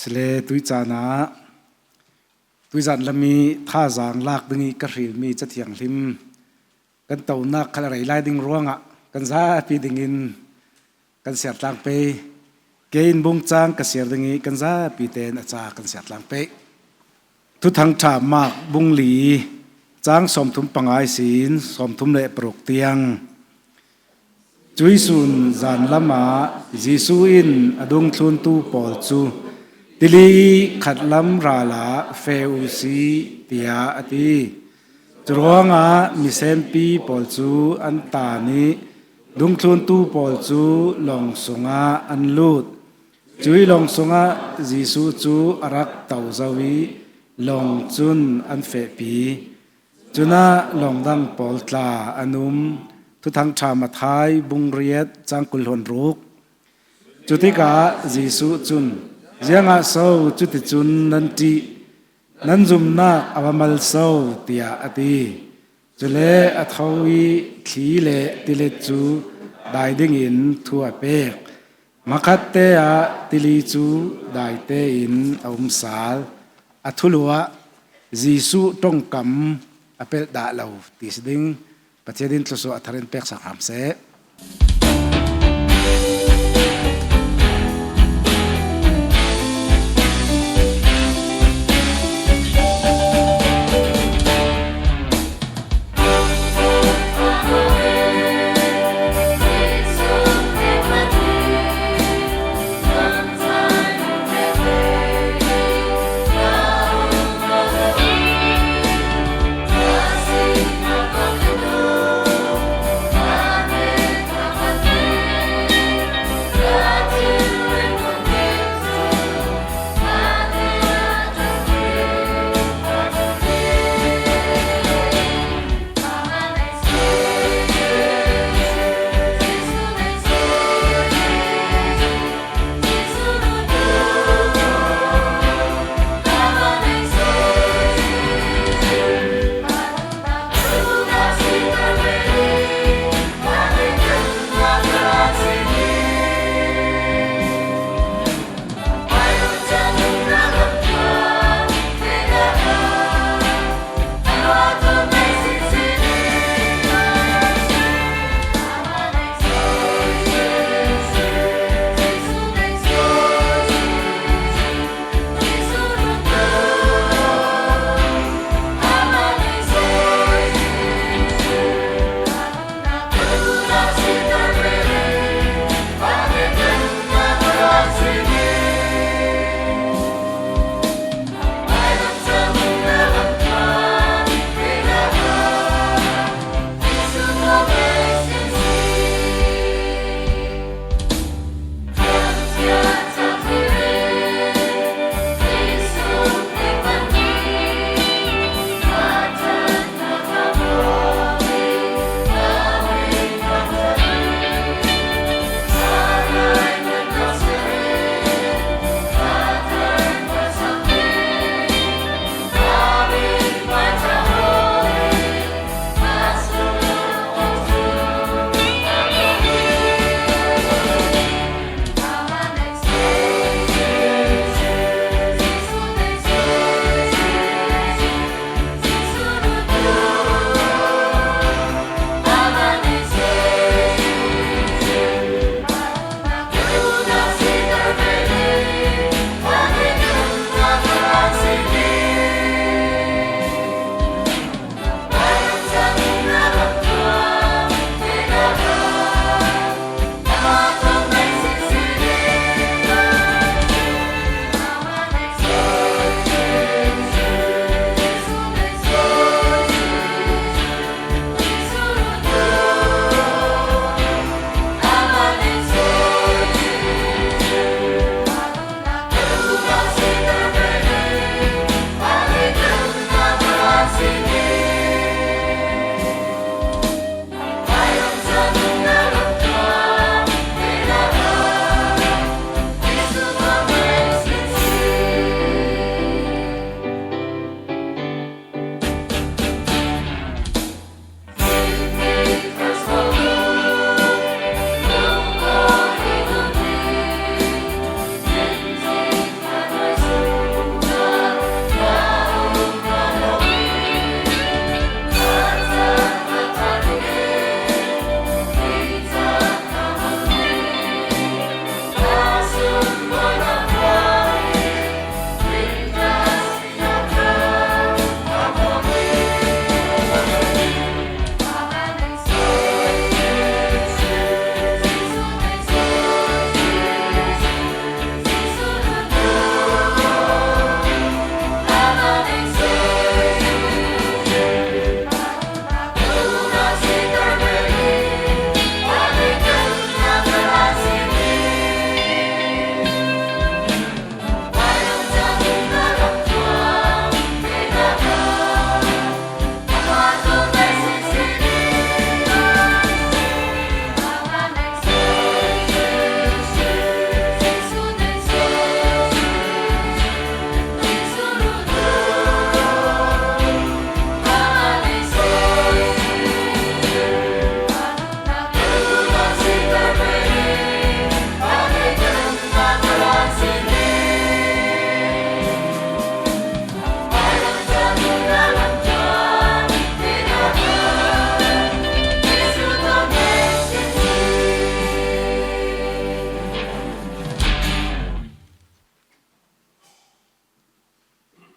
Sile tuicaan ah tuizan lam i thazaang lak ding i ka hrilmi cathiang hlim kan tonak khal a rei lai ding ruangah kan zapi dingin kan sertlang pe. Kein bungcang ka ser ding i kan zapi tein a ca kan sertlang pe. Thuthang ṭha mak bungli caang 35 sin 36 tiang. Cuisun zanlam ah Jesuh in a dungthluntu pawl cu tili khatlam ral ah fe u si tiah a ti. Curuangah misenpi pawl cu an tan i dungthluntu pawl cu lawng sungah an lut. Cui lawng sungah Jesuh cu a rak to zau i lawng cun an fehpi. Cunah lawngdang pawl tla an um. Thuthang ṭha Matthai bungriat cang 20 hlawn ruk. Cu tikah Jesuh cun, Ziangah so cuticun nan ṭih? Nan zumnak a va mal so, tiah a ti. Cule a tho i thli le tilet cu dai dingin thu a pek. Hmakhatte ah tili cu dai tein a um sal. A thulu ah Jesuh ṭongkam a pelh dah lo ti si ding. Pathian in thluachuah a thar in pek sak hram seh.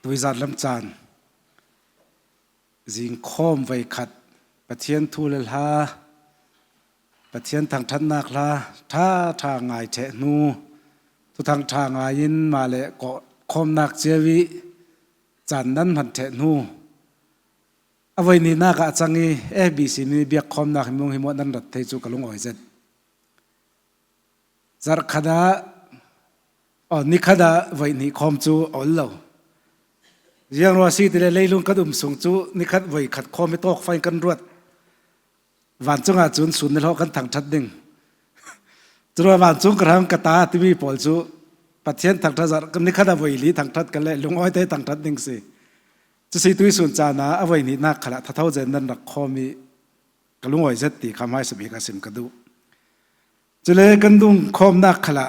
Tuizat lam caan zingkhawm voikhat Pathian thu le hla Pathian thangṭhatnak hla ṭhaṭha ngai ṭheh hnu thuthang ṭha ngai in mah le khawmnak cio i caan nan hman ṭheh hnu a voi nak ah cang i ABC mi biakkhawmnak hi mung hi maw nan rat thei cu ka lungawi zet. Zarhkhat ah oh nikhat ah voi hnih khawm cu a ol lo. Ziangrua si ti le leilung kan um sung cu nikhat voi khat khawm i tawk fain kan ruat. Vancung ah cun sun hlawh kan thangṭhat ding. Curuah vancung ka ram ka ta timi pawl cu Pathian thangṭhat zarh nikhat ah voi li thangṭhat kan le lungawi te thangṭhat ding si. Cusi tui sun caan ah a voi hnihnak khala thatho zen nan rak khawm i ka lungawi zet ti kha hmaisa bik a sim ka duh. Cule kan dung khawmnak khala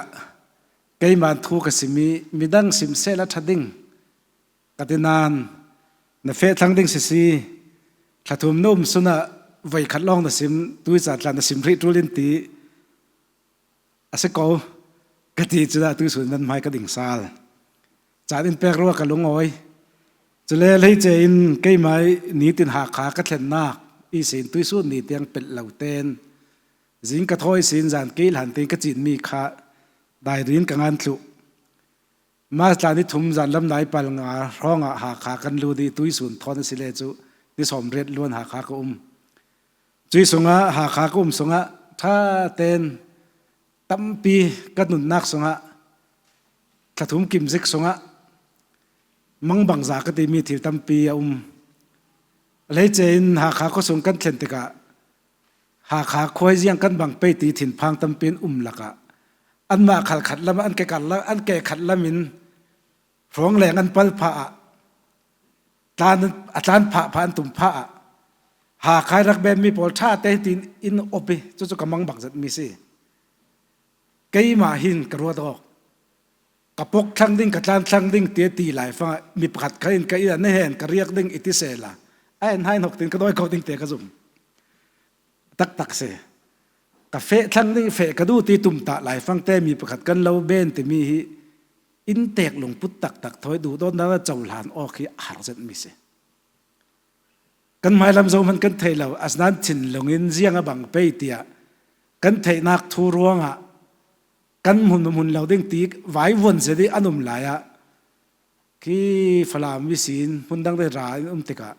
keimah thu ka sim i midang sim sehla ṭha ding ka ti nain na feh thlang ding sisi thlathum na um sun ah voi khat lawng na sim tui ca tla na sim rih ṭul in ti a si ko ka ti cu dah tuisun nan hmai ka ding sal caan in pek rua ka lungawi cule hleice in keimah nitin Hakha ka thlennak i sin tuisun ni tiang pelh lo ten zing ka thawi sin zan ke hlan tein ka cinmi kha dairin ka ngan tlu Mas tla ni thum zan lam nai pal nga hrawng ah Hakha kan lu di tuisun thon a si le cu ni som riat luan Hakha ka um Cui sungah Hakha ka um sungah ṭha tein tampi ka nunnak sungah thlathum kimzik sungah mangbang za ka timi thil tampi a um. Hleice in Hakha khuasung kan thlen tikah Hakha khuaiziang kan bang pei ti thinphang tampi in um lakah anmah khal khat lam an ke kar an ke khat lam in hrawng leng an pal phah ah tlan a tlan phah phah an tum phah ah Hakha rak ben mi pawl ṭha te tin in op i cucu ka mang bak zat mi si. Keimah hin ka ruat awk ka pok thlang ding ka tlan thlang ding ti ti lai fang mi pakhat kha in ka ina ne hen ka riak ding iti se la a en hain hok tin ka doi ko ding te ka zum tak tak se ka fe thlang ding fe ka du ti tum ta lai fang te mi pakhat kan lo ben ti mi hi in tek lungput taktak thoi duh dawt na cohlan awk hi a har zet mi si. Kan hmailam zo hmanh kan thei lo asnan thinlung in ziang a bang pei tiah kan theihnak thu ruangah kan hmun hmun lo ding ti vai vuan se di an um lai ah khi Falam mi sin hmun dang te ra in um tikah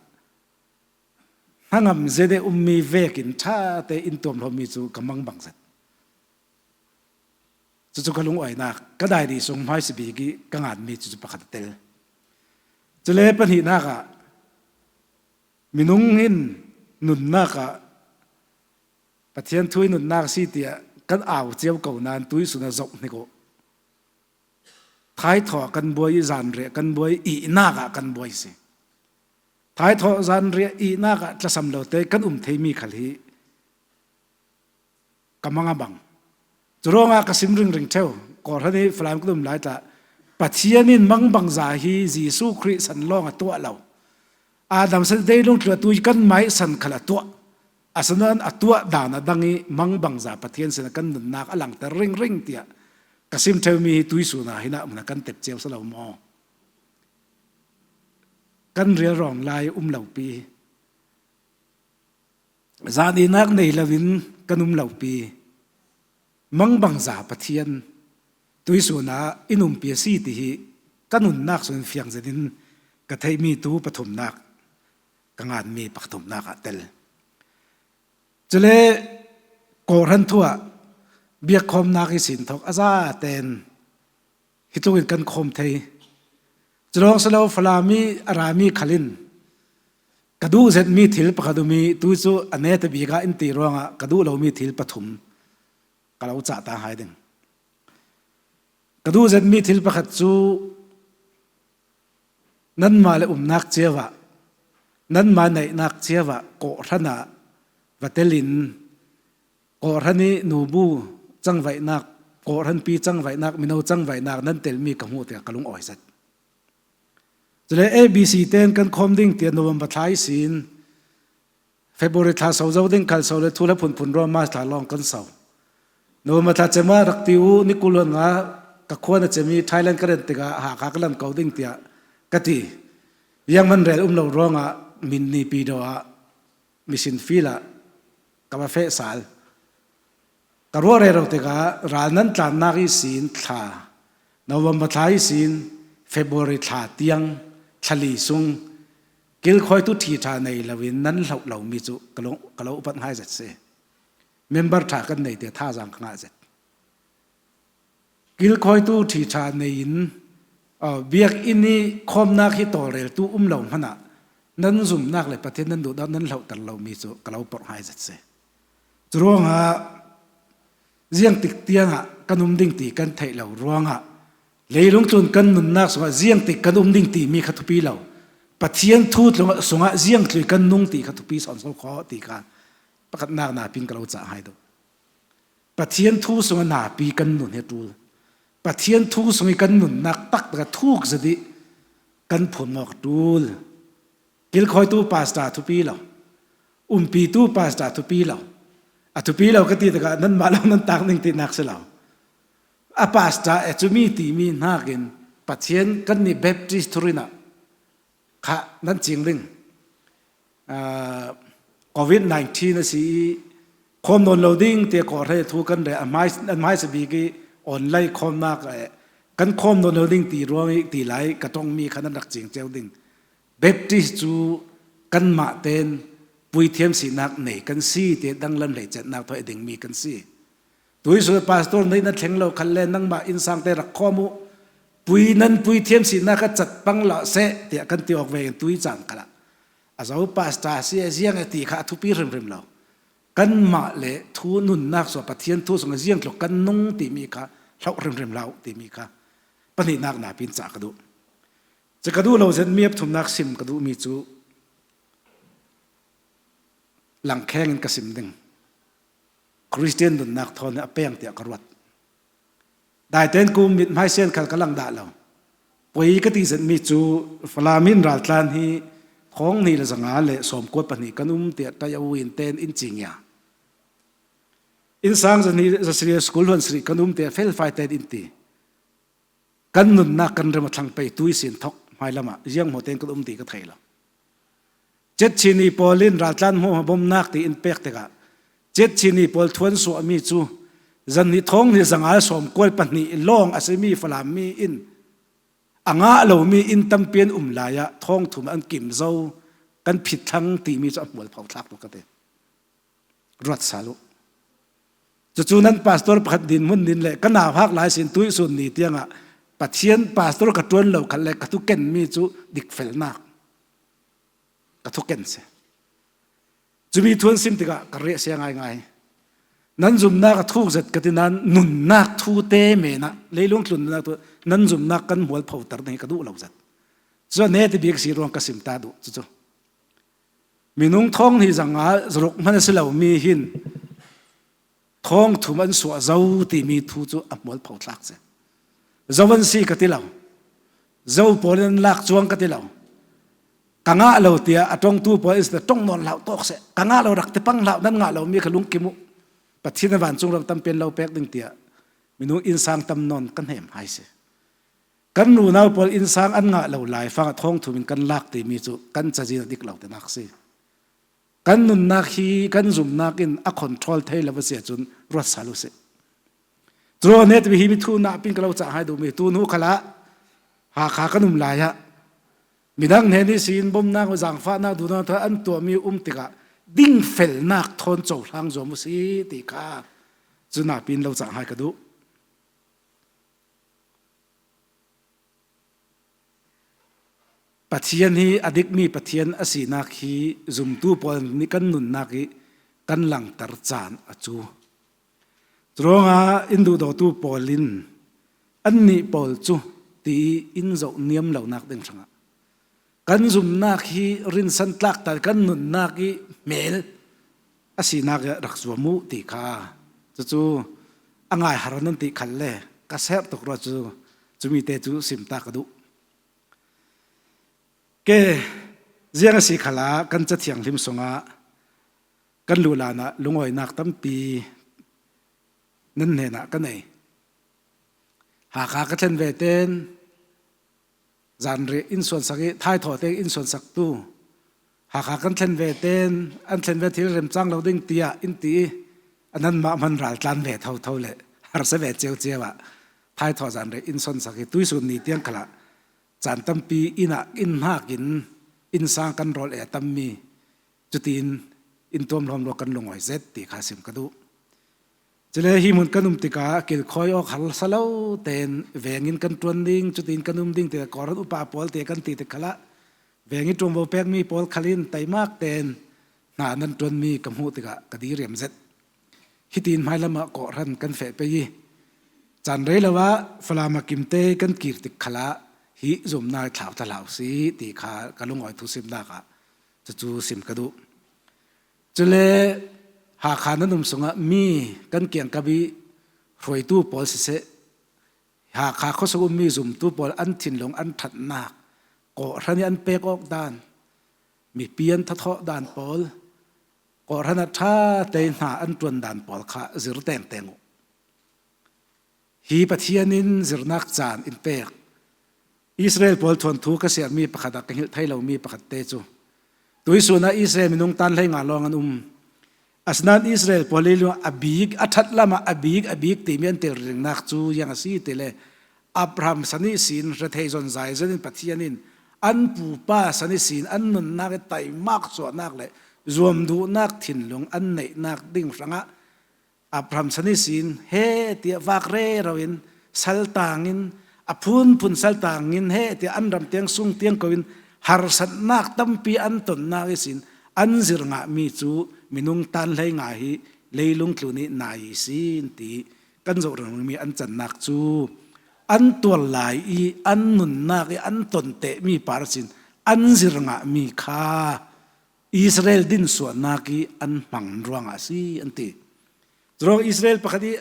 hnangam zede ummi vek in tha te in tuam mi cu ka mang bang zet. Cucu ka lungawinak ka dairi sung hmai si bik i ka nganmi cucu pakhat a tel. Cule pahnihnak ah minung hin nunnak ah Pathian thui nunnak si tiah kan au cio ko nain tuisun a zoh hnik u. Thaithawh kan buai i zanriah kan buai ihnak ah kan buai si. Thaithawh zanriah ihnak ah tlasam lo te kan um theimi khal hi ka mang a bang curuangah ka sim ringring theo kawhran hi Falam ka um lai tla Pathian in mang bang za hi Jesuh Khrih san lawng a tuah lo Adam san dei lung tlua tu kan mai san khala tuah asanan a tuah dan a dang i mang bang za Pathian sin kan nunnak a langter ring ring tiah ka sim theo mi hi tuisu na hina muna kan tep cheu salo mo kan rial rong lai um lo pi Zaninak nei loin kan um lopi. Mangbang za Pathian tuisun ah in umpi a si ti hi ka nunnak cun fiang zet in ka theihmi tu pathumnak ka nganmi pathumnak ah tel. Cule kawhran thu ah biakkhawmnak i sin thok a za ten hi tluk in kan khawm thei. Culawng silo Falam i a rami khalin Ka duh zetmi thil pakhat um i tu cu a ne te bik ah in ti ruangah ka duh lomi thil pathum ka lo cah ta hai ding. Ka duh zetmi thil pakhat cu nanmah le umnak cio ah nanmah neihnak cio ah kawhhran ah va tel in kawhhran i nubu cangvaihnak kawhhranpi cangvaihnak mino cangvaihnak nan telmi ka hmuh tikah ka lung awi zet. Cule ABC ten kan khawm ding tiah November thla i sin February thla so zo ding khal so le thu le phunphun ruang March thla lawng kan so. November thla cema rak ti u ni kulon nga ka khua na cemi Thailand ka ren tikah Hakha ka lan ko ding tiah ka ti. Iang man rel um lo ruangah min ni pi do ah misin fil ah ka va feh sal. Ka ruah rero tikah ral nan tlannak i sin thla November thla i sin February thla tiang thlali sung kilkhawitu ṭhi ṭha nei loin nan hloh lomi cu ka lo upat ngai zet si. Member ṭha kan nei te thazaang ka ngah zet. Kilkhawitu ṭhi ṭha nei in biakinn i khawmnak hi tawlreltu um lo hmanh ah nan zumnak le Pathian nan duhnak nan hlohter lomi cu ka lo porh ngai zet si. Curuangah ziang tik tiangah kan um ding ti kan theih lo ruangah leilung cun kan nunnak sungah ziang tik kan um ding timi kha thupi lo Pathian thu sungah ziang tlui kan nung ti kha thupi son so kho ti kha pakhatnak na pin ka lo ca hai do. Pathian thu sungah napi kan nun he tul. Pathian thu sung i kan nunnak tak ka thuk zadi kan phun ngok tul. Kilkhawitu pastor thupi lo. Umpitu pastor thupi lo. A thupi lo ka ti tikah nan mah lo nan tak ning ti nak si lo. A pastor e cumi timi nakin Pathian kan nih Baptist thurin ah kha nan cing ding. COVID-19 a si i khawm nawn lo ding te ko hre thu kan re an hmai sabik i online khawmnak kan khawm nawn lo ding ti ruang i ti lai ka tong mi khan an rak cing ceu ding Baptist cu kanmah ten puithiam sinak nei kan si te danglam hlei cetnak thoi ding mi kan si tuisul pastor nei na thleng lo khal le nangmah inn sang te rak khawm u pui nan puithiam sinak ka cat pang la se tiah kan ti awk ve in tui cang kala a zo pastor si ziang e ti kha a thupi hrimhrim lo kanmah le thu nunnak so pathian thu sung ziang tluk kan nung timi kha hloh hrimhrim lo timi kha pahnihnak na pin ca ka duh ca ka duh lo zen miap thumnak sim ka duh mi cu langkheng in ka sim ding Christian nunnak thawn a peng tiah ka ruat. Daiten kum mit hmaisen khal ka lang dah lo. Poi ka ti mi cu Falamin raltlan hi khong ni le zanga le som kuat pahnih kan um tiah tai in ten in chingya. In sang zani zasri school hon sri kan um tiah fel fai ten in ti. Kan nunnak kan rem thlang pei tui sin thok hmai lama ziang mo ten kan um ti ka thei lo. Cetchini pawl in raltlan hmuh bawmnak tiin pek tikah Cetchini pawl thuan suahmi cu zan ni thong ni zangal sawm kual pahnih lawng a simi Falam mi in a ngah lomi inn tampi an um lai ah thong thum an kim zo kan phit thlang timi cu a hmual pho thlak tuk ka ti. Ruat sal u. Cucu nan pastor pakhat din mun din le ka nau hak lai sin tui sun ni tiangah Pathian pastor ka tuan lo khat le ka tu ken mi cu dikfelnak ka thuken si cumi thuan sim tikah ka reh sia ngai ngai nan zumnak a thuk zet ka ti nan nunnak thu te men ah leilung tlunnak tu nan zumnak kan mual pho ter ding ka duh lo zet cu ne ti bik si ruang ka sim ta duh cu cu minung thong hi zanga zaruk hman a si lo mi hin thong thum an suah zo timi thu cu a mual pho thlak si zo an si ka ti lo zo pawl in lak chuang ka ti lo ka ngah lo tiah a tongtu pawl is tong nawn hlau tawk se ka ngah lo rak te pang hlau nan ngah lo mi kha lung kim u pathian vancung ram tampen lo pek ding tiah minung innsang tam non kan hem hai si kan nu nau pawl innsang an ngah lo lai fang thong thum in kan lak ti mi cu kan cazin dik lo te nak si kan nunnak hi kan zumnak in a control thei lo si ahcun ruat sal u sih Cu ne ti hi mi thu na pin ka lo cha hai du mi tu nu khala Hakha kan um lai ah midang he nih sin bomnak zaangfahnak duhnak tha an tuahmi um tikah dingfelnak thawn cohlang zuam u si ti kha cu na pin lo cang hai ka duh. Pathian hi a dikmi Pathian a sinak hi zumtu pawl nih kan nunnak i kan langhter caan a cu. Curuangah inn duhdawtu pawl in annih pawl cu ti in zoh niam lonak ding hrangah kan zumnak hi rinsan tlak tal kan nunnak i hmel a sinak rak zuam u ti kha cucu a ngai har nan ti khal le ka serh tuk rua cu cumi te cu sim ta ka duh. Ke ziang a si khala kan cathiang hlim sungah kan lu lan ah lungawinak tampi nan hnenah ka nei. Hakha ka thlen ve ten. Zanriah inn suansak i thaithawh te inn suansaktu Hakha kan thlen ve ten an thlen ve thil remcang lo ding tiah in ti i anan mah man ral tlan ve tho tho le harsa ve ceu ceu ah thaithawh zanriah inn suansak i tuisun ni tiang khala caan tampi inn ah inn hnak in inn sang kan rawl e tammi cutin in tuam hlawm lo kan lungoi zet ti kha sim ka duh. Cule hi hmun kan um tikah kilkhawi awk har salo tein veng in kan ṭuan ding, cutin kan um ding ti Koran upa pawl te kan ti tik khala veng i ṭuanvo pekmi pawl khalin teimak tein hna nan ṭuanmi ka hmuh tikah ka diriam zet. Hitin hmailam ah kawhhran kan feh pei i caan rei lo ah Falam ah kimte kan kir tik khala hi zumnak thlau ta hlah usih ti kha ka lungawi thu simnak ah cucu sim ka duh. Cule Hakha nan um sungah mi kan kiangkap i hruaitu pawl siseh Hakha khuasuk ummi zumtu pawl an thinlung an ṭhatnak kawhhran i an pek awk dan mipi an thathawh dan pawl kawhhran ah ṭha tein hna an ṭuan dan pawl kha zir tengteng u. Hi Pathian in zirnak caan in pek Israel pawl thawnthu ka sermi pakhat ah ka hngilh thai lomi pakhat te cu tuisun ah Israel minung tan hlei nga lawng an um. Asinain Israel pawl i a bik a ṭhat lam ah a bik a bik timi an tel ringnak cu yang a si ti le Abraham sani sin rethei zon zai zon in Pathian in an pupa sani sin an nunnak i taimak chuahnak le zuam duhnak thinlung an neihnak ding hrangah Abraham sani sin he tiah vak rero in saltang in a phunphun saltang in he tiah an ram tiang sung tiang ko in harsatnak tampi an tonnak i sin an zir ngahmi cu minung tan hlei nga hi leilung tlu nih nai sin ti kan zoh mi an cannak cu an tual lai i an nunnak i an ton te mi par sin an zir ngahmi kha Israel din suahnak i an hmang ruangah a si an ti. Curuang Israel pakhat i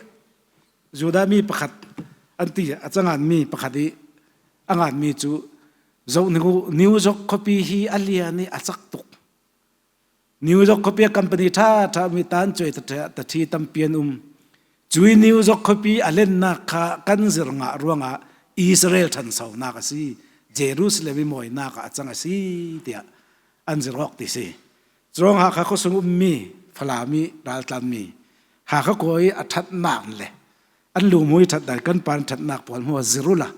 Judah mi pakhat an ti a cangan mi pakhat i a ngan mi cu zoh New York khuapi hi a lian i a cak tuk. New York khuapi a company tha tha mi tan cuai ta thi tampi an um. Cui New York khuapi a lennak kha kan zir ngah ruangah Israel ṭhansonak a si. Jerusalem i mawinak ah a cang a si tiah an zirhawk ti si. Curuang Hakha khuasung ummi Falam i raltlanmi Hakha kaw i a ṭhatnak le an lungmui ṭhatnak kan pan ṭhatnak pawl hmu zirula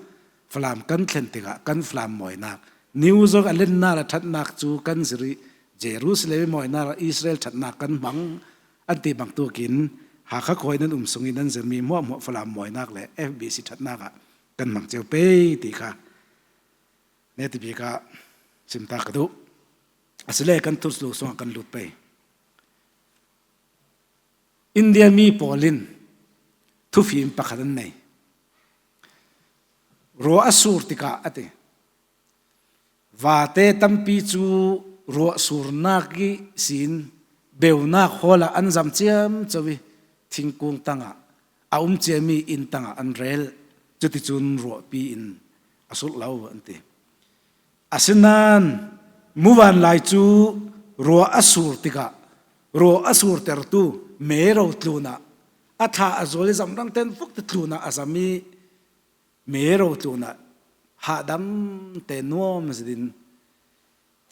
Falam kan thlen tikah kan Falam mawinak New York a lennak le ṭhatnak cu kan zir i Jerusalem i mawinak le Israel ṭhatnak kan hmang an ti bantukin Hakha khuai nan um sung i nan zirmi hmuahhmuah Falam mawinak le FBC ṭhatnak ah kan hmang cio pe ti kha ne ti bik ah chimta ka duh. Asile kan thuslu sungah kan lut pei. India mi pawl in thufim pakhat an nei. Ruah a sur tikah a ti. Vate tampi cu ruah surnak i sin beunak hall ah an zam ciamco i thingkung tangah a um ciami inn tangah an rel. Cuticun ruahpi in a sulh lo an ti. Asinain muvan lai cu ruah a sur tikah ruah a surtertu mero tlun ah a thla a zual i zamrang ten fuk te tlun ah a zam i mero tlun ah hahdam te nuam zidin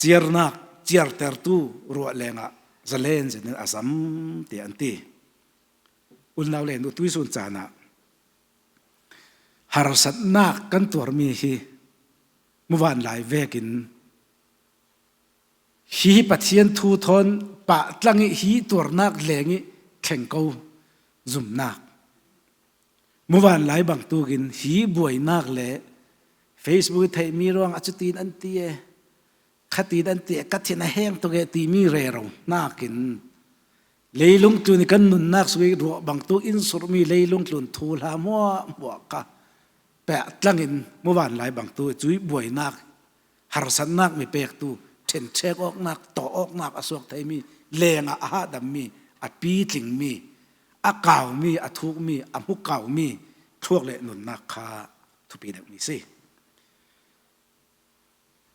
ciarnak ciartertu ruah lengah zalen zidin a zam tiah an ti. Unau le nu tuisun caan ah Harsatnak kan tuarmi hi muvan lai vekin hi Pathian thu thawn pah tlang i hi tuarnak leng i thleng ko zumnak muvan lai bangtukin hi buainak le Facebook i theihmi ruang a cutin an ti e khatin an ti e ka thin a heng tuk e timi rero nakin Leilung tlun i kan nunnak sui ruah bangtuk in surmi leilung tlun thu hla muah muah ka peh tlang in muvan lai bangtu cui buainak harsatnak mi pektu ṭhenṭhek awknak tawh awknak a suak theimi lengah a hahdammi a pitlingmi a kaumi a thukmi a hmukaumi thluak le nunnak kha thupi deuhmi si.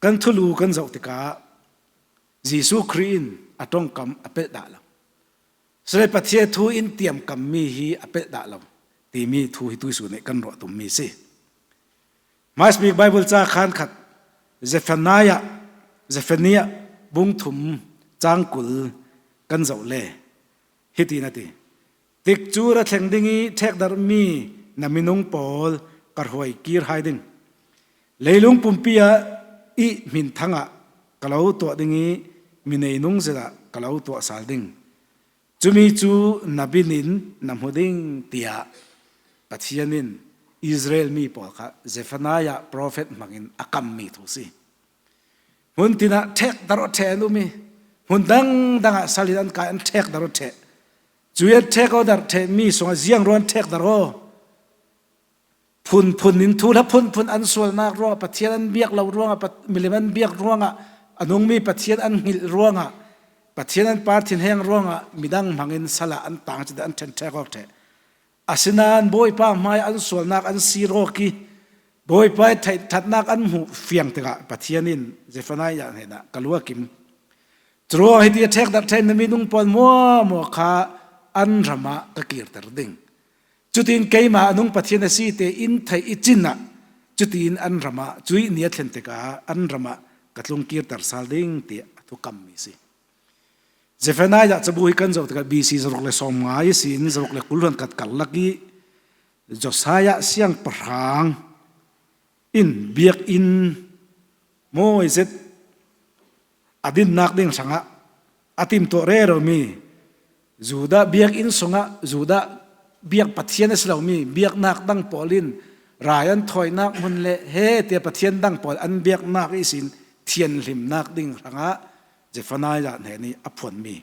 Kan thulu kan zoh tikah Jesuh Khrih in a tongkam a pelh dah lo. Sule Pathian thu in tiamkammi hi a pelh dah lo timi thu hi tuisun nih kan ruah tummi si. Hmaisbik Bible ca khan khat. Zephaniah Zephaniah bungthum cang 20 kan zoh le hitin a ti. Tik cu ra thleng ding i ṭhekdarhmi na minung pawl ka hruai kir hai ding. Leilung pumpi ah i minthang ah ka lo tuah ding i mi neinung zet ah ka lo tuah sal ding. Cumi cu na bin in na hmu ding tiah Pathian in Israel mi pawl kha Zephaniah profet hmangin a kammi thu si. Hmun tin ah ṭhek daro ṭhe an um i hmun dangdang ah sal in an kai an ṭhek daro ṭhe. Cu i ṭhek o dar ṭhe mi sung ziang ruan ṭhek daro phunphun in thu hla phunphun an sualnak ruangah Pathian an biak lo ruangah milim an biak ruangah a nungmi Pathian an hngilh ruangah Pathian an par thinheng ruangah midang hmangin sal ah an tang cu an ṭhen ṭhek awk ṭhe. Asinain Bawipa hmai an sualnak an si rawk i Bawipa i ṭhatnak an hmuh fiang tikah Pathian in Zephaniah hnenah ka lu a kim. Curuang hiti a ṭhek darh ṭhen na minung pawl muamua kha an ram ah ka kirter ding. Cutin keimah a nung Pathian a si te in theih i cin ah cutin an ram ah cui ni a thlen tikah an ram ah ka tlung kirter sal ding tiah a thukammi si. Zephaniah cabu hi kan zoh tikah BC 190 si in 120 hlan kat karlak i Josiah siangpahrang in biakinn mawi zet a dinnak ding hrangah a timtuah reromi Judah biakinn sungah Judah biak Pathian a si lomi biaknak dang pawl in rai an thawinak hmun le he tiah Pathian dang pawl an biaknak i sin thianhlimnak ding hrangah Zephaniah hne nih a phuanmi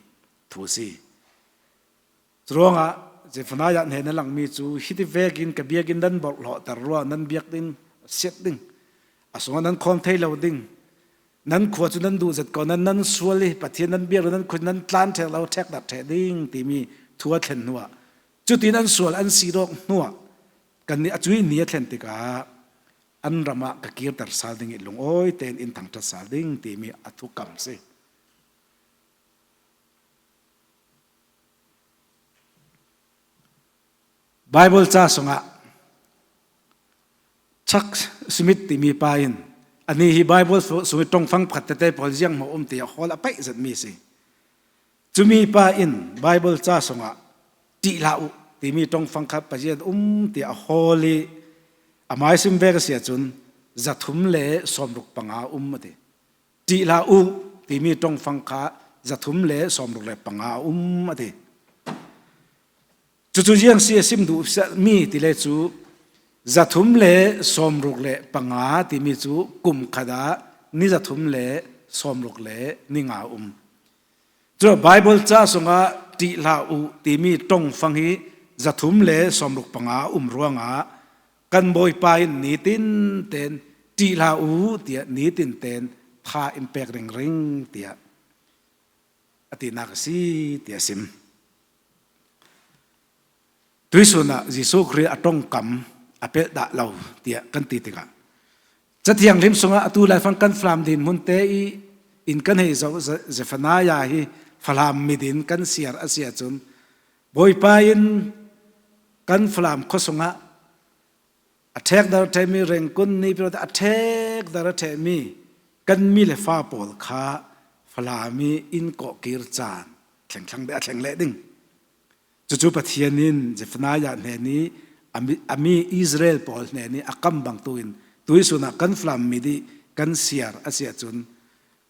thu a si. Curuangah Zephaniah hne na langmi cu hiti vekin ka biakinn nan borhhlawhter rua nan biak ding siat ding a sungah nan khawm thei lo ding nan khua cu nan duh zet ko nan nan sual i Pathian nan biak nan khun nan tlan ṭhek lo ṭhek dak ṭhek ding timi thu a thlen hnuah cutin an sual an si dawk hnuah kan nih a cui ni a thlen tikah an ram ah ka kirter sal ding i lungawi tein in thangṭhat sal ding timi a thukam si. Bible ca sungah Chuck Smith timi pa in ani hi Bible sung i tongfang pakhat tete pawl ziang maw um ti a hawl a paih zatmi si. Cumi pa in Bible ca sungah ṭih hlah u timi tongfang kha Pathian um tiah a hawl i a maisim ve ka si ahcun 365 um a ti. Ṭih hlah u timi tongfang kha 365 um a ti. Cucu ziang si a sim duh mi ti le cu 365 timi cu kum khat ah ni 365 um. Cu Bible ca sungah ṭih hlah u timi tongfang hi 365 um ruangah kan Bawipa in nitin ten ṭih hlah u tiah nitin ten tha in pek ringring tiah a tinak a si tiah a sim. Tuisun ah Jesuh Khrih a tongkam a pelh dah lo tiah kan ti tikah Cathiang hlim sungah atu laifang kan Falam din hmun te i in kan hei zoh Zephaniah hi Falam midin kan siar a si ahcun Bawipa in kan Falam khua sungah a ṭhek dar a ṭhemi rengkun ni a ṭhek dar a ṭhemi kan mi le fa pawl kha Falam i inn kawhkir caan thlengthlang a thleng leh ding. Cucu Pathian in Zephaniah hnen i a mi Israel pawl hnen i a kam bangtu in tuisun ah kan Falam mi dih kan siar a si ahcun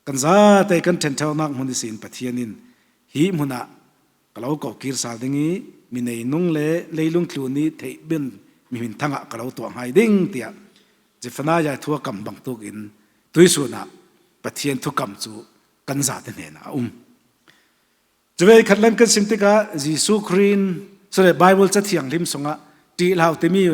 kan zate kan ṭhenṭheunak hmun i sin Pathian in hi hmun ah ka lo ko kir sal ding i mi neinung le leilung tlu nih theih bin mi minthang ah ka lo tuah ngai ding tiah Zephaniah thua kam bangtuk in tuisun ah Pathian thukam cu kan zate hnen ah a um. Cuve khat lam kan sim tikah Jesuh Khrih sore Bible cathiang hlim sungah ṭih hlau timi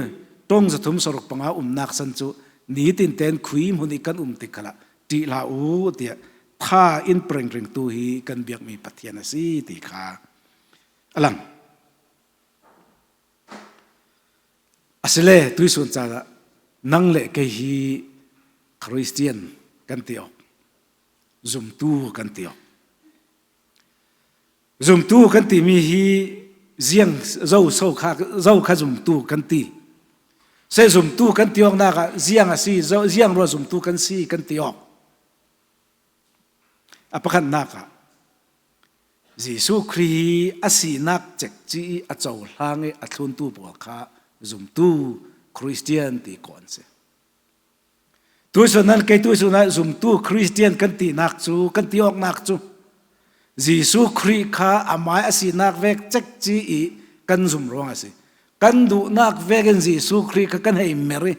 tong 365 umnak san cu nitin ten khui hmun i kan um tik khala ṭih hlah u tiah tha in preng ring tu hi kan biakmi Pathian a si ti kha a lang. Asile tuisun caah nang le kei hi Christian kan ti awk zumtu kan ti awk Zumtu kan timi hi ziang zo so kha zo kha zumtu kan ti. Se zumtu kan ti awknak ah ziang a si ziang rua zumtu kan si kan ti awk. A pakhatnak ah Jesuh Khrih a sinak cekci i a cohlang i a thluntu pawl kha zumtu Christian ti kawh an si. Tuisun nan kei tuisun ah zumtu Christian kan tinak cu kan ti awknak cu Jesuh Khrih kha amai a sinak vek cekci i kan zum ruang a si. Kan duhnak vek in Jesuh Khrih kha kan hei mer i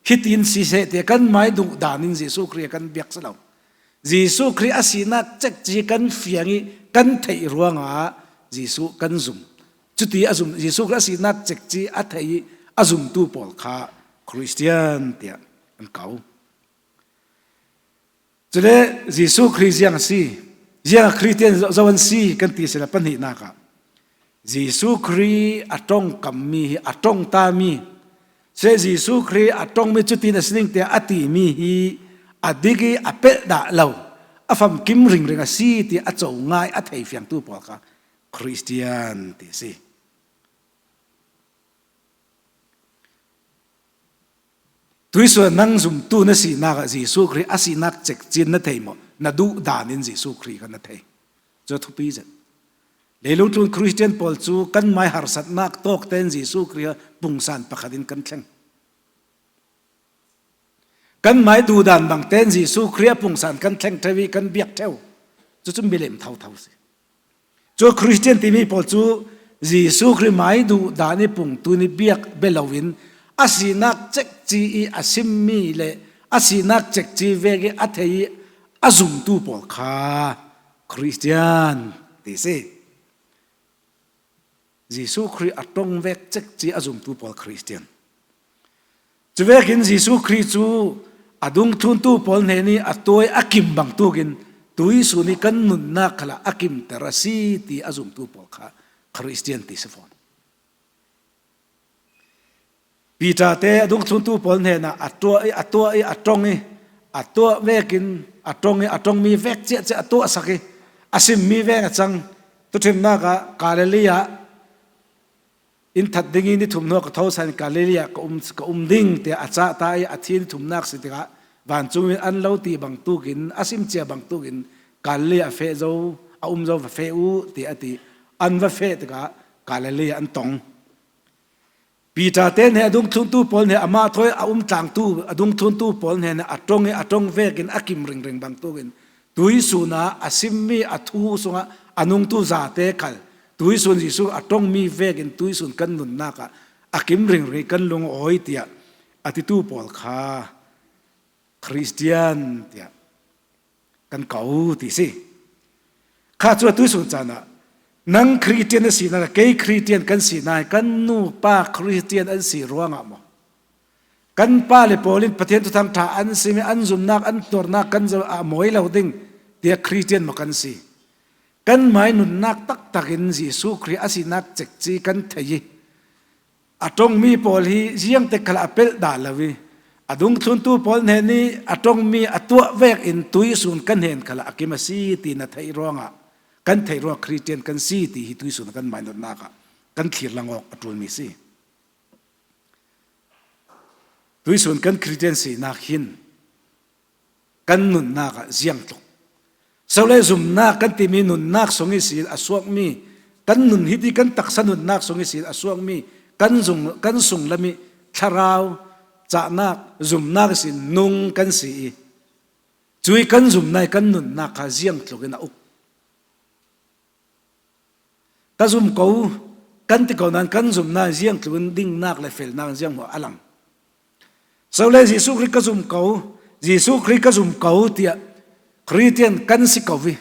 hitin siseh tiah kan mai duh dan in Jesuh Khrih kan biak si lo. Jesuh Khrih a sinak cekci kan fiang i kan theih ruangah Jesuh kan zum. Cuti a zum Jesuh Khrih a sinak cekci a thei i a zumtu pawl kha Christian tiah an kau. Cule Jesuh Khrih ziang a si? Ziang Christian zo an si kan ti sila pahnihnak ah Jesuh Khrih a tongkammi hi a tongtami Se Jesuh Khrih a tongmi cutin a sining tiah a timi hi a dik i a pelh dah lo a famkim ringring a si ti a co ngai a thei fiangtu pawl kha Christian ti a si. Tuisual nang zumtu na sinak ah Jesuh Khrih a sinak cekcin na thei maw? Na duh dan in Jesuh Khrih kha na thei. Cu thupi zet. Leilung tlun Christian pawl cu kan mai harsatnak tawk tein Jesuh Khrih pungsan pakhat in kan thleng. Kan mai dudan bang tein Jesuh Khrih pungsan kan thleng theu i kan biak theu. Cucu milem thotho si. Cu Christian timi pawl cu Jesuh Khrih mai duh dan i pungtu ni biak be loin a sinak cekci i a simmi le a sinak cekci vek i a thei i a zumtu pawl kha Christian ti si. Jesuh Khrih a tong vek cekci a zumtu pawl Christian. Cuvekin Jesuh Khrih cu a dungthuntu pawl hne nih a tuai a kim bangtukin tuisu nih kan nunnak khala a kimter a si ti a zumtu pawl kha Christian ti si fawn. Peter te a dungthuntu pawl hnenah a tuah i a tuah i a tong i a tuah vekin a tong i a tongmi vek ciah ciah a tuah sak i a simmi vek a cang tuthimnak ah Galilee ah inn that ding i ni thum hnu ka tho san Galilee ah ka um ka um ding tiah a cah ta i a thi ni thumnak si tikah vancung in an lo ti bangtukin a sim cia bangtukin Galilee a fe zo a um zo va fe u tiah a ti an va fe tikah Galilee an tong Peter te nih a dungthluntu pawl nih amah thawi a um tlangtu a dungthluntu pawl hne nih a tong i a tong vekin a kim ringring bantukin tuisun ah a simmi a thu sungah a nungtu zate khal tuisun Jesuh a tongmi vekin tuisun kan nunnak ah a kim ringring kan lung awi tiah a titu pawl kha Christian tiah kan ko ti si kha cu tu sun caan ah nang Christian na si na kei Christian kan si na kan nu pa Christian an si ruangah maw kan pa le pawl in Pathian thuthang tha an si mi an zumnak an tuarnak kan a mawi lo ding tiah Christian maw kan si kan mai nunnak taktak in Jesuh Khrih a sinak cekci kan thei i A tongmi pawl hi ziang te khal a pelh dah lo i a dungthluntu pawl hne nih a tongmi a tuah vek in tuisun kan hen khala a kim a si ti na theih ruangah kan theih ruang Christian kan si ti hi tuisun kan mainotnak ah kan thlir langawk a ṭulmi si. Tuisun kan Christian sinak hin kan nunnak ah ziang tluk sole zumnak kan timi nunnak sung i sin a suakmi kan nun hi ti kan taksa nunnak sung i sin a suakmi kan zung kan sung lami thlarau cahnak zumnak sin nung kan si i cui kan zumnai kan nunnak kha ziang tluk in a uk ka zum ko kan ti ko nan kan zumnak ziang tluk in dingnak le felnak ziang mo alang Sole Jesuh Khrih ka zum ko, Jesuh Khrih ka zum ko tiah Christian kan si ko vi.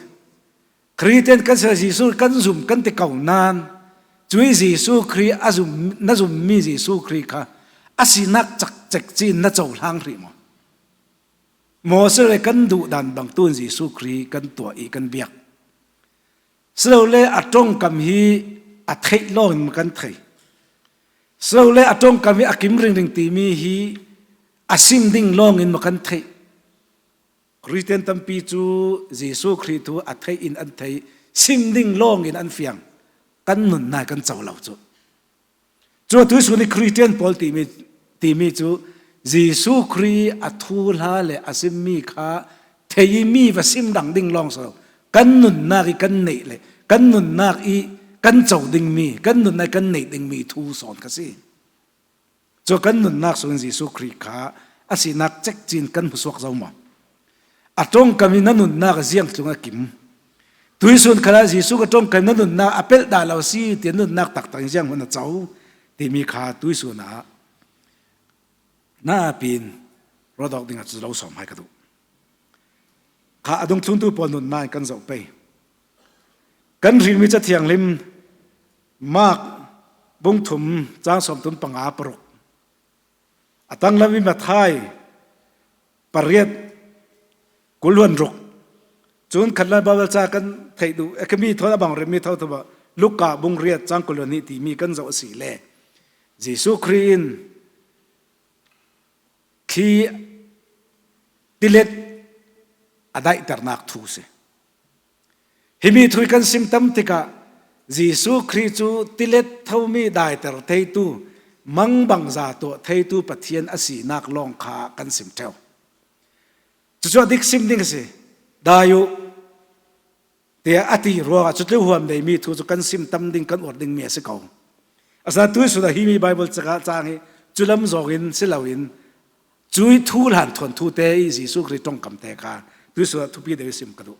Christian kan si Jesuh kan zum kan ti ko nain cui Jesuh Khrih a zum na zummi Jesuh Khrih kha a sinak cakcek cin na cohlang rih maw? Moses le kan duh dan bang tun Jesuh Khrih kan tuah i kan biak. Silole a tongkam hi a theih lawng in kan thei. Silole a tawngkam hi a kim ringring timi hi a sim ding lawng in maw kan theih. Christian tampi cu Jesuh Khrih thu a theih in an thei, sim ding lawng in an fiang. Kan nun nai kan co lo cu. Cu tu sun i Christian pawl timi timi cu Jesuh Khrih a thu hla le a simmi kha thei mi va sim dang ding lawng so. Kan nunnak i kan neih le kan nunnak i kan co dingmi, kan nunnak i kan neih dingmi thu sawn kha si. Cu kan nunnak sungin Jesuh Khrih kha a sinak cekcin kan hmusuak zo maw? A tongkam in na nunnak ziang tlung a kim. Tuisun khala Jesuh ka tongkam na nunnak a pelh dah lo si ti nunnak taktak in ziang hun a co timi kha tuisun ah na pin rodok ding ah cu lo som hai ka duh. Kha a dungthluntu pawl nunnak in kan zoh pei. Kan rilmi ca thianghlim Mark bungthum caang sawmthum panga paruk a tanglam i Matthai pariat kulhuan ruk cun khatlan Bible ca kan theih duh ekami thon abang remi tho tho Luka bung riat cang kulhuan ni timi kan zoh si le Jesuh Khrih in thli tilet a daihternak thu si. Himi thui kan sim tam tikah Jesuh Khrih cu tilet thomi daiter theitu mangbang za tuah theitu Pathian a sinak lawng kha kan sim theo. Cucu a dik sim ding a si. Dai u tiah a ti ruangah cu huam neimi thu cu kan sim tam ding kan uar dingmi a si ko. Asinain tuisun ah hi mi Bible cakah caang hi cu lam zawng in si loin cui thu hlan thuan thu te i Jesuh Khrih tongkam te kha tuisun ah thupi deuh sim ka duh.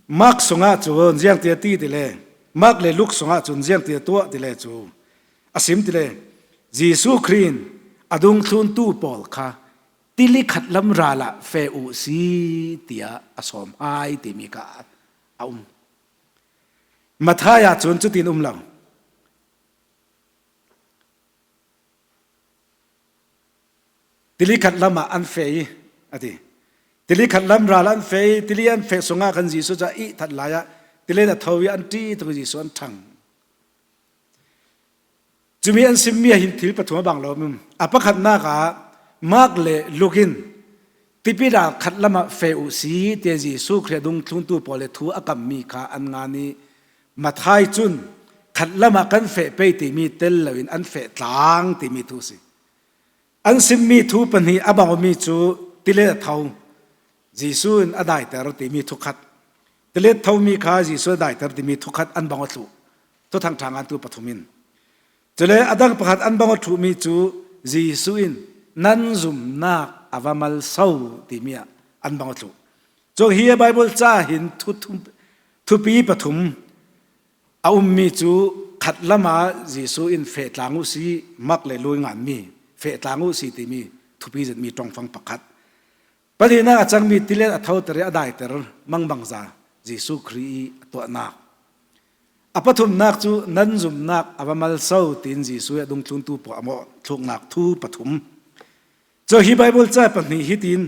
Mark sungah cun ziang tia ti ti le Mark le Luke sungah cun ziang tia tuah ti le cu a sim ti le Jesuh Khrih in a dungthluntu pawl kha tili khat lam ral ah fe u si tiah a sawm ai timi ka a um. Matthai ah cun cutin um lo. Tili khat lam ah an fe i a ti. Tili khat lam ral an fe i tili an fe sungah khan Jesuh cu a ih that lai ah tilet a tho i an ṭi tuk i Jesuh an ṭhang. Cumi an simmi ah hin thil pathum a bang lo. A pakhatnak ah Mark le Luke in tipil ah khat lam ah fe u si tiah Jesuh Khrih a dungthlungtu pawl le thu a kammi kha an ngan i Matthai cun khat lam ah kan feh pei timi tel loin an feh tlang timi thu si. An simmi thu pahnih a bangmi cu tilet a tho Jesuh in a daiter timi thu khat tilet thomi kha Jesuh a daiter timi thu khat an bang a thlu thuthang ṭha ngan tu pathum in cule a dang pakhat an bang a ṭhuhmi cu Jesuh in nan zumnak a va mal so timi ah an bang a thlu cu hi Bible ca hin thupi pathum A ummi cu khat lam ah Jesuh in fehtlang u si mak le lui nganmi fehtlang u si timi thupi zetmi tongfang pakhat. Pahnihnak a cangmi tilet a thoter i a daiter mangbangza Jesuh Khrih i a tuahnak. A pathumnak cu nan zumnak a va mal so tiin Jesuh i a dungthluntu pawl a mawh thluknak thu pathum. Cu hi Bible ca pahnih hi tiin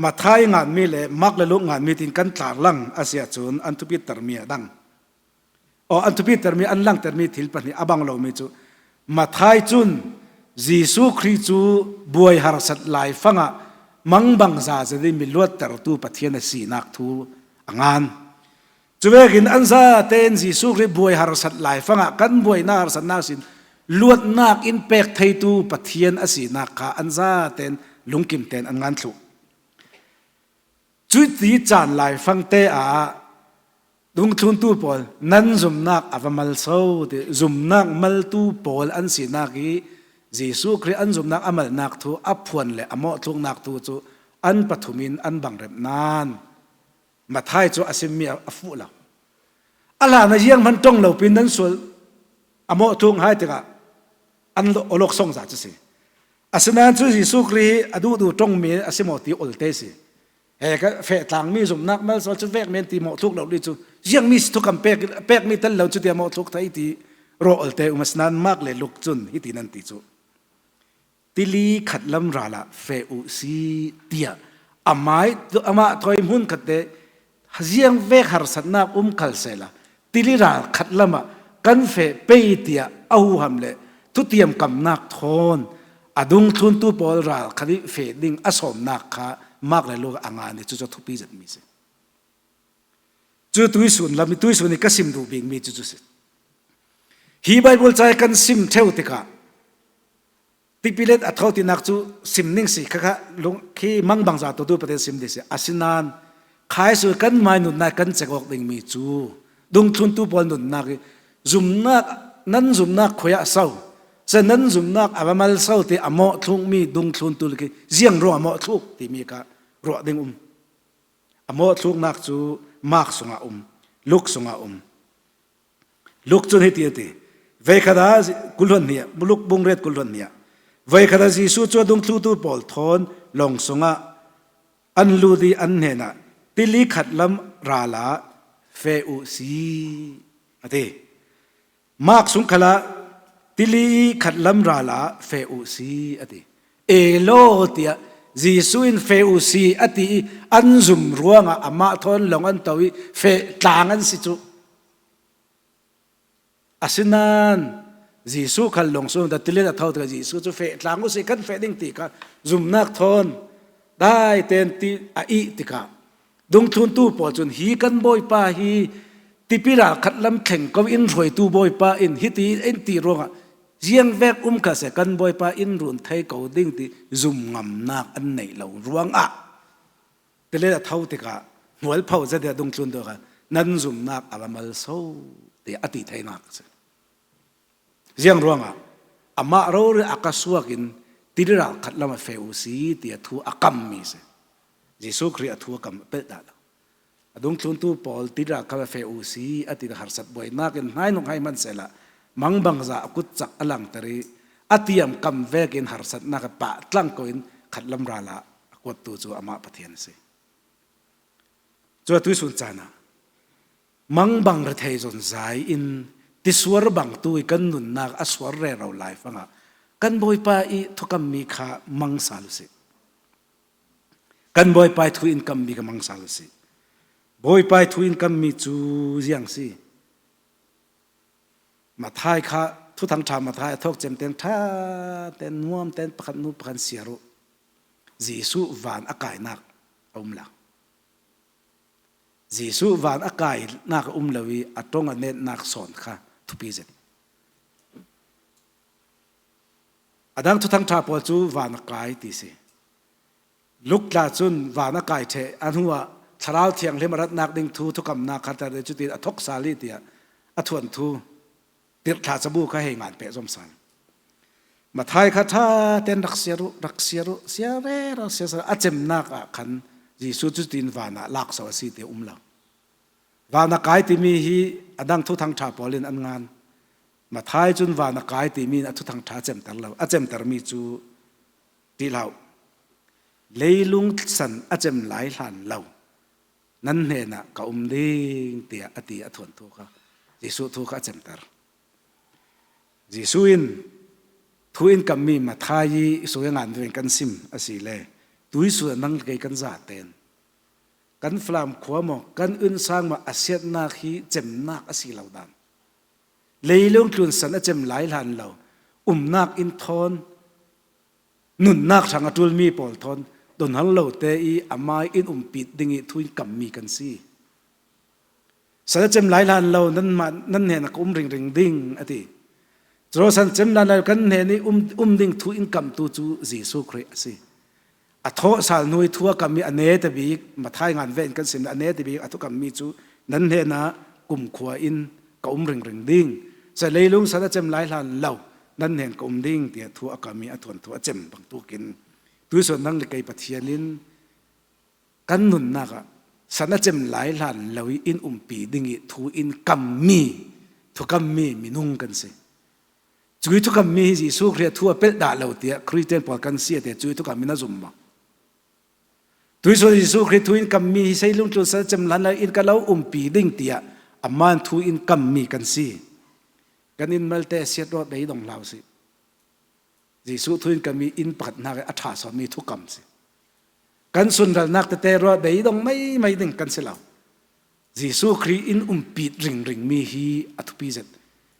Matthai nganmi le Mark le Luke nganmi tiin kan tlar lang a si ahcun an thupittermi a dang. Aw an thupittermi an langhtermi thil pahnih a bang lomi cu Matthai cun Jesuh Khrih cu buai harsat lai fangah mangbang za zet in mi luattertu Pathian a sinak thu a ngan. Cuvekin an zatein Jesuh Khrih buai harsat laifang ah kan buainak harsatnak sin luatnak in pek theitu Pathian a sinak kha an zatein lungkim tein an ngan thlu. Cu ti caan laifang te ah dungthluntu pawl nan zumnak a va mal so ti zumnak maltu pawl an sinak i Jesuh Khrih an zumnak a malnak thu a phuan le a mawhthluknak thu cu an pathum in an bang rem nan. Mathai cu a simmi a fuh lo. A hlan a yiang hman tong lo pin nan sual a mawh tung hai tikah an olok song za cu si. Asinain cu Jesuh Khrih a duh duh tongmi a si maw ti olte si. He ka fe tlangmi zumnak mal sol cu vek men ti mawh thluk lo li cu ziang mi si thukam pek pek mi tel lo cu tia mawh thluk thai ti ro olte um asinain Mark le Luke cun hi ti nan ti cu. Tili khat lam ral ah fe u si tiah amai amah thoi hmun khat te ziang vek harsatnak um khal sela tili ral khat lam ah kan fe pei tiah a huham le thutiam kamnak thawn a dung thluntu pawl ral khat i fe ding a sawmnak kha mak le lu a nga ni cu cu thupi zat mi si cu tuisun lam i tuisun i ka sim duh bik mi cu cu si hi bible ca kan sim theo tikah Tipilet a tho tinak cu sim ning si khakha lung khi mangbang za to tu paten sim ding si asinain Khaisul kan mai nunnak kan chek awk dingmi cu dungthluntu pawl nunnak i zumnak nan zumnak khoi ah so se nan zumnak a va mal so ti a mawh thlukmi dungthluntu khi ziang ruang a mawh thluk timi ka ruah ding um. A mawh thluknak cu Mark sungah um, Luke sungah um. Luke cun hiti a ti. Veikhat ah kulhon ni ah Luke bungret kulhon ni ah veikhat ah Jesuh cu a dungthlutu pawl thawn lawng sungah an lut i an hnenah tili khat lam ral ah fe u si a ti. Mark sung khal ah tili khat lam ral ah fe u si a ti. Elo tiah Jesuh in fe u si a ti i an zum ruangah amah thawn lawng an to i fe tlang an si cu. Asinain Jesuh khal lawng sung da tilin a tho tikah Jesuh cu feh tlang usih kan feh ding ti kha zumnak thawn dai ten ti a ih tikah dungthluntu pawl cun hi kan bawipa hi tipil ah khat lam thleng ko in hruaitu bawipa in hiti in ti ruangah ziang vek um kha se kan bawipa in run thei ko ding ti zum ngamnak an neih lo ruangah Tilet a tho tikah hmualpho zet a dungtlun tu kha nan zumnak a va mal so tiah a ti theinak a si. Ziang ruangah amah rori a ka suak in tiliral khat lam a fe u si tiah thu a kammi si. Jesuh Khrih a thu a kam pelh dah lo. A dungthluntu pawl tiliral khat a fe u si a ti harsat buainak in hnai nung hai man sela mangbang za a kut cak a langter i a tiam kam vek in harsatnak a pah tlang ko in khat lam ral ah a kuattu cu amah Pathian a si. Cu atu sun caan ah mangbang rethei zawn zai in tisuar bang tu i kan nunnak a suar rero lai fangah kan Bawipa i thukammi kha mang sal u sih. Kan Bawipa i thu in kammi kha mang sal u sih. Bawipa i thu in kammi cu ziang si? Mathai kha thuthang ṭha Mathai a thawk cem ten ṭha ten nuam ten pakhat nu pakhat siar u. Jesuh van a kainak a um lo. Jesuh van a kainak a um lo i a tong a nennak sawn kha thupi zet. A dang thuthang ṭha pawl cu van a kai ti si. Luke tla cun van a kai ṭheh a hnu ah Thlarau Thianghlim a ratnak ding thu thukamnak kha tar cutin a thok sal i tiah a thuan thu tirhthla cabu kha hei ngan peh zom sal. Mathai kha ṭha ten rak siar u, rak siar u, siar re rak siar a cemnak ah khan Jesuh cu tin van ah lak so a si ti um lo. Van a kai timi hi a dang thuthang ṭha pawl in an ngan. Mathai cun van a kai timi in a thuthang ṭha cemter lo. A cemtermi cu ti hlah. Leilung san a cem lai hlan lo. Nan hnenah ka um ding tiah a ti a thuan thu kha Jesuh thu kha a cemter. Jesuh in thu in kammi Mathai i suai ngan ven kan sim a si le tuisu nang kei kan za ten kan Falam khua maw kan unsang ma a siatnak hi cemnak a si lo dan leilung tlun san a cem lai hlan lo umnak in thawn nunnak hrang a ṭulmi pawl thawn donhal lo te i amai in umpit ding i thuin kammi kan si Salcem lai lan lo nan mah nan hnen ka um ringring ding a ti. Cu san cem lan lai kan hnen i um um ding thu in kam tu cu Jesuh Khrih a si. A thawh sal hnu i thu a kam i a ne te bik Mathai ngan ve in kan sim a ne te bik a thu kam mi cu nan hnen ah kumkhua in ka um ringring ding. Sa leilung sal a cem lai hlan lo nan hnen ka um ding tiah thu a kam i a thuan thu a cem bangtukin tuison nang le kei Pathian in kan nunnak ah san a cem lai hlan lo i inn umpi ding i thu in kammi thukammi minung kan si. Cui thukammi hi Jesuh Khrih thu a pelh dah lo tiah Christian pawl kan si te cui thukam in a zum ma. Tuisul Jesuh Khrih thu in kammi hi seilung tlun sal cem hlan lo in ka lo umpi ding tiah aman thu in kammi kan si. Kan in malte siat ro bei dong hlau si. Jesuh thu in kammi inn pakhat hna a ṭha sawmi thukam si. Kan sunralnak tete ruah beidong mei mei ding kan si lo. Jesuh Khrih in umpit ringring mi hi a thupi zet.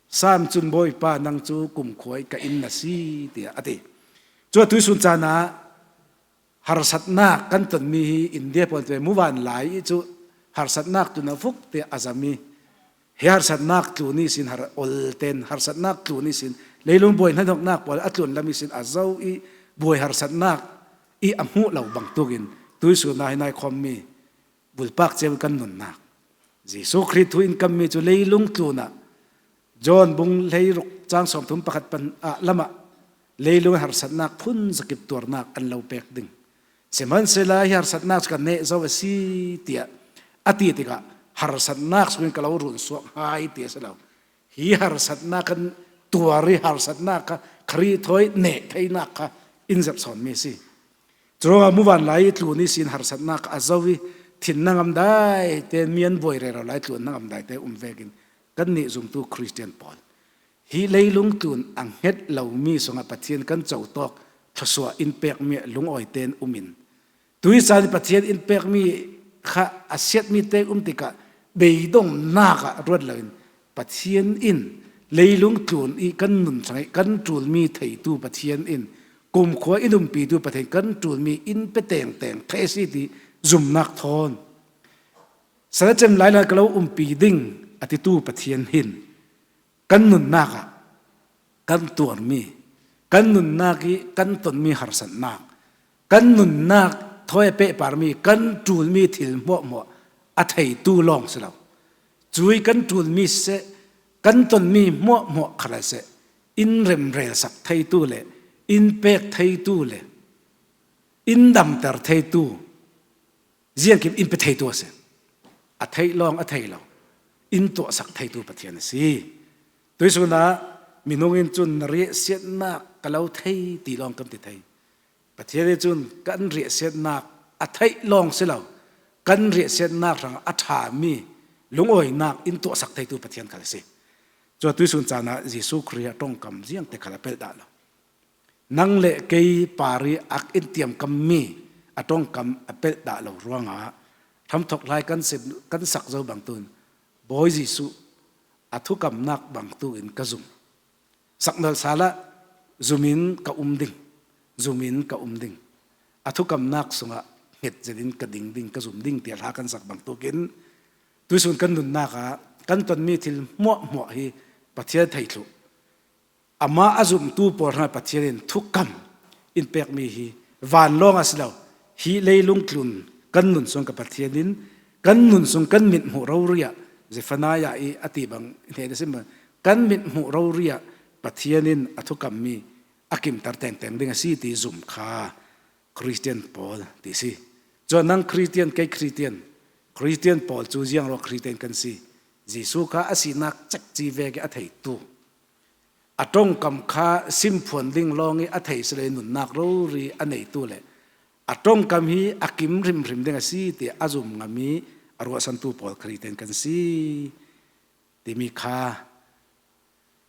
Sam cun Bawipa nang cu kumkhua i ka inn na si tiah a ti. Cu atu sun caan ah harsatnak kan tonmi hi India pawl te muvan lai i cu harsatnak tu na fuk te a zam i hi harsatnak tlu ni sin har ol ten harsatnak tlu ni sin leilung buai hnahnoknak pawl a tlun lami sin a zo i buai harsatnak i a hmuh lo bangtukin tuisun ah hi nai khommi. Bulpak ceu kan nunnak. Jesuh Khrih thu in kammi cu leilung tlun ah John bung hleiruk cang 31 pan ah lamah leilung harsatnak phun zakip tuarnak an lo pek ding. Sihmanhsehlaw hi harsatnak cu kan neh zo a si tiah a ti tikah harsatnak sungin ka lo run suak hai ti a si lo. Hi harsatnak kan tuar i harsatnak kha Khrih thawi neh theinak kha in zepsawnmi a si. Curuangah muvan lai i tlun i sin harsatnak a zo i thin na ngam dai te mian buai rero lai tlun na ngam dai te um vekin kan nih zumtu Christian pawl hi leilung tlun a hnget lomi sungah Pathian kan co tawk thluasuah in pekmi lungawi ten umin tui caan Pathian in pekmi kha a siatmi te um tikah beidongnak ah ruat loin Pathian in leilung tlun i kan nun chung i kan ṭulmi theitu Pathian in kumkhua i umpitu Pathian kan ṭulmi inn pe tengteng the si ti zumnak thawn sanacem lai lai ka lo umpi ding atitu Pathian hin kan nunnak ah kan tuarmi kan nunnak i kan tonmi harsatnak kan nunnak thoi pehparmi kan ṭulmi thil hmuahhmuah a theitu lawng si lo cui kan ṭulmi siseh kan tonmi hmuahhmuah kha seh inn remrel sak theitu le inn pek theitu le inn damter theitu ziangkim inn pe theitu a si a theih lawng a thei lo inn tuah sak theitu Pathian a si tuisun ah minung in cun na riah siatnak ka lo thei ti lawng kan ti thei Pathian nih cun kan riahsiatnak a theih lawng si lo kan riahsiatnak hrang a ṭhami lungawinak in tuahsak theitu Pathian khal a si. Cu tuisun caan ah Jesuh Khrih a tongkam ziang te khal a pelh dah lo. Nang le kei pari ak in tiamkam mi a tongkam a pelh dah lo ruangah hramthok lai kan kan sak zo bang tun Bawi Jesuh a thukamnak bang tu in ka zum. Saknal sal ah zum in ka um ding, zum in ka um ding. A thukamnak sungah hnget zet in ka ding ding, ka zum ding tiah hla kan sak bantukin tuisun kan nunnak ah kan tonmi thil hmuahhmuah hi Pathian thei thlu. Amah a zumtu pawl hna Pathian in thukam in pekmi hi vanlawng a si lo. Hi leilung tlun kan nun sung ka Pathian in kan nun sung kan mit hmuh rori ah Zephaniah i a ti bang hne sim kan mit hmuh rori ah Pathian in a thukammi a kimter tengteng ding a si ti zum kha Christian pawl ti si. Cun nang Christian kei Christian Christian pawl cu ziang ro Christian kan si. Jesuh kha a sinak cekci ve ke a theitu. A tongkam kha simphuan ding lawng i a thei sile nunnak rori a neitu le a tongkam hi a kim hrimhrim ding a si ti a zum ngami a ruahsantu pawl Christian kan si timi kha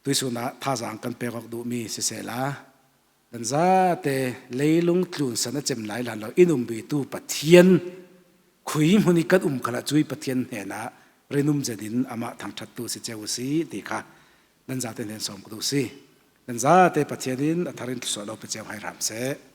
tuisun ah thazaang kan pek awk duhmi siseh la kan zate leilung tlun san a cem lai lan lo in umbi tu Pathian khui hmun i kan um khala cui Pathian hnenah rinum zedin amah thangthat tu si cheu si ti kha nan zate hnen som ku si nan zate Pathian in a tharin thlusuah lo pe cheu hai ram seh.